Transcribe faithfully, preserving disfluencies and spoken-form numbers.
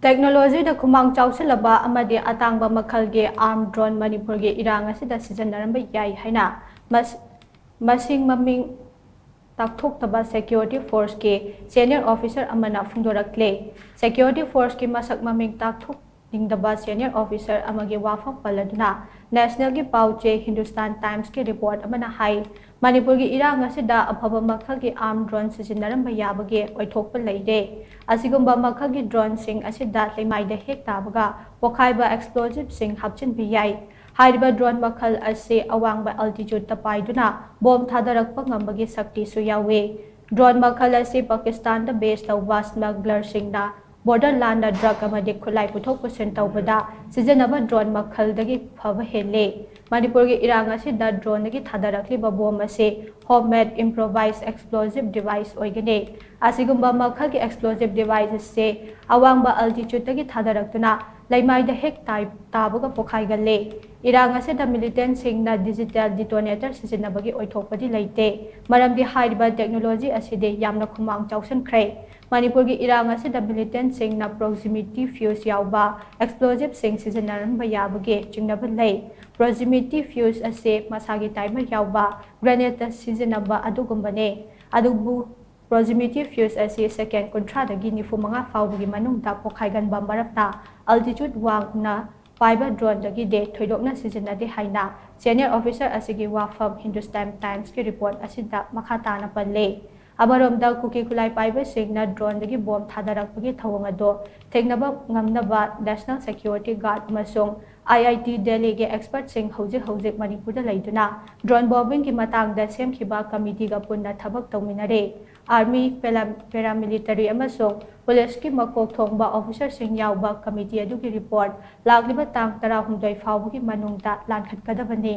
Technologyꯗ ꯈꯨꯃꯥꯡ ꯆꯥꯎꯁꯤꯜꯂꯕ ꯑꯃꯗꯤ ꯑꯇꯥꯡꯕ ꯃꯈꯜꯒꯤ arm drone ꯃꯅꯤꯄꯨꯔꯒꯤ ꯏꯔꯥꯡ ꯑꯁꯤꯗ ꯁꯤꯖꯤꯟꯅꯔꯝꯕ ꯌꯥꯏ ꯍꯥꯏꯅ ꯃꯁꯤꯡ ꯃꯃꯤꯡ ꯇꯥꯛꯊꯣꯛꯇꯕ security forceꯀꯤ senior officer ꯑꯃꯅ ꯐꯣꯡꯗꯣꯔꯛꯂꯦ꯫ Security forceꯀꯤ ꯃꯁꯛ ꯃꯃꯤꯡ ꯇꯥꯛꯊꯣꯛꯅꯤꯡꯗꯕ senior officer ꯑꯃꯒꯤ ꯋꯥꯐꯝ ꯄꯜꯂꯗꯨꯅ Nationalꯒꯤ ꯄꯥꯎ ꯆꯦ Hindustan Timesꯀꯤ report ꯑꯃꯅ ꯍꯥꯏ, ꯃꯅꯤꯄꯨꯔꯒꯤ ꯏꯔꯥꯡ ꯑꯁꯤꯗ ꯑꯐꯕ ꯃꯈꯜꯒꯤ arm drone ꯁꯤꯖꯤꯟꯅꯔꯝꯕ ꯌꯥꯕꯒꯤ ꯑꯣꯏꯊꯣꯛꯄ ꯂꯩꯔꯦ꯫ ꯑꯁꯤꯒꯨꯝꯕ ꯃꯈꯜꯒꯤ droneꯁꯤꯡ ꯑꯁꯤꯗ ꯂꯩꯃꯥꯏꯗ ꯍꯦꯛ ꯇꯥꯕꯒ ꯄꯣꯈꯥꯏꯕ explosiveꯁꯤꯡ ꯍꯥꯞꯆꯤꯟꯕ ꯌꯥꯏ꯫ ꯍꯥꯏꯔꯤꯕ drone ꯃꯈꯜ ꯑꯁꯤ ꯑꯋꯥꯡꯕ altitudeꯇ ꯄꯥꯏꯗꯨꯅ bomb ꯊꯥꯗꯔꯛꯄ ꯉꯝꯕꯒꯤ ꯁꯛꯇꯤꯁꯨ ꯌꯥꯎꯏ꯫ Drone ꯃꯈꯜ ꯑꯁꯤ ꯄꯥꯀꯤꯁꯇꯥꯟꯗ base ꯇꯧꯕ smugglerꯁꯤꯡꯅ border ꯂꯥꯟꯗ drug ꯑꯃꯗꯤ ꯈꯨꯠꯂꯥꯏ ꯄꯨꯊꯣꯛ ꯄꯨꯁꯤꯟ ꯇꯧꯕꯗ ꯁꯤꯖꯤꯟꯅꯕ drone ꯃꯈꯜꯗꯒꯤ ꯐꯕ ꯍꯦꯜꯂꯤ꯫ ꯃꯅꯤꯄꯨꯔꯒꯤ ꯏꯔꯥꯡ ꯑꯁꯤꯗ droneꯗꯒꯤ ꯊꯥꯗꯔꯛꯂꯤꯕ bomb ꯑꯁꯤ homemade improvised explosive device ꯑꯣꯏꯒꯅꯤ꯫ ꯑꯁꯤꯒꯨꯝꯕ ꯃꯈꯜꯒꯤ explosive device ꯑꯁꯤ ꯑꯋꯥꯡꯕ altitudeꯇꯒꯤ ꯊꯥꯗꯔꯛꯇꯨꯅ ꯂꯩꯃꯥꯏꯗ ꯍꯦꯛ ꯇꯥꯏ-, ꯇꯥꯕꯒ ꯄꯣꯈꯥꯏꯒꯜꯂꯤ꯫ ꯏꯔꯥꯡ ꯑꯁꯤꯗ militantꯁꯤꯡꯅ digital detonator ꯁꯤꯖꯤꯟꯅꯕꯒꯤ ꯑꯣꯏꯊꯣꯛꯄꯗꯤ ꯂꯩꯇꯦ, ꯃꯔꯝꯗꯤ ꯍꯥꯏꯔꯤꯕ technology ꯑꯁꯤꯗꯤ ꯌꯥꯝꯅ ꯈꯨꯃꯥꯡ ꯆꯥꯎꯁꯤꯟꯈ꯭ꯔꯦ꯫ ꯃꯅꯤꯄꯨꯔꯒꯤ ꯏꯔꯥꯡ ꯑꯁꯤꯗ militantꯁꯤꯡꯅ proximity fuse ꯌꯥꯎꯕ explosiveꯁꯤꯡ ꯁꯤꯖꯤꯟꯅꯔꯝꯕ ꯌꯥꯕꯒꯤ ꯆꯤꯡꯅꯕ ꯂꯩ꯫ Proximity fuse ꯑꯁꯤ ꯃꯁꯥꯒꯤ timer ꯌꯥꯎꯕ grenade ꯁꯤꯖꯤꯟꯅꯕ ꯑꯗꯨꯒꯨꯝꯕꯅꯤ꯫ ꯑꯗꯨꯕꯨ proximity fuse ꯑꯁꯤ second ꯀꯨꯟꯊ꯭ꯔꯥꯗꯒꯤ ꯅꯤꯐꯨ ꯃꯉꯥ ꯐꯥꯎꯕꯒꯤ ꯃꯅꯨꯡꯗ ꯄꯣꯈꯥꯏꯒꯟꯕ ꯃꯔꯝꯅ altitude ꯋꯥꯡꯅ ꯄꯥꯏꯕ droneꯗꯒꯤꯗꯤ ꯊꯣꯏꯗꯣꯛꯅ ꯁꯤꯖꯤꯟꯅꯗꯦ ꯍꯥꯏꯅ senior officer ꯑꯁꯤꯒꯤ ꯋꯥꯐꯝ Hindustan Timesꯀꯤ report ꯑꯁꯤꯗ ꯃꯈꯥ ꯇꯥꯅ ꯄꯜꯂꯤ꯫ ꯑꯃꯔꯣꯝꯗ ꯀꯨꯀꯤ ꯈꯨꯠꯂꯥꯏ ꯄꯥꯏꯕꯁꯤꯡꯅ droneꯗꯒꯤ bomb ꯊꯥꯗꯔꯛꯄꯒꯤ ꯊꯧꯑꯣꯡ ꯑꯗꯨ ꯊꯦꯡꯅꯕ ꯉꯝꯅꯕ National Security Guard ꯑꯃꯁꯨꯡ IIT Delhiꯒꯤ expertꯁꯤꯡ ꯍꯧꯖꯤꯛ ꯍꯧꯖꯤꯛ ꯃꯅꯤꯄꯨꯔꯗ ꯂꯩꯗꯨꯅ drone bombingꯒꯤ ꯃꯇꯥꯡꯗ ꯁꯦꯝꯈꯤꯕ committeeꯒ ꯄꯨꯟꯅ ꯊꯕꯛ ꯇꯧꯃꯤꯟꯅꯔꯤ꯫ Army, pala-, paramilitary ꯑꯃꯁꯨꯡ policeꯀꯤ ꯃꯀꯣꯛ ꯊꯣꯡꯕ officerꯁꯤꯡ ꯌꯥꯎꯕ committee ꯑꯗꯨꯒꯤ report ꯂꯥꯛꯂꯤꯕ ꯇꯥꯡ ꯇꯔꯥꯍꯨꯝꯗꯣꯏ ꯐꯥꯎꯕꯒꯤ ꯃꯅꯨꯡꯗ ꯂꯥꯟꯈꯠꯀꯗꯕꯅꯤ꯫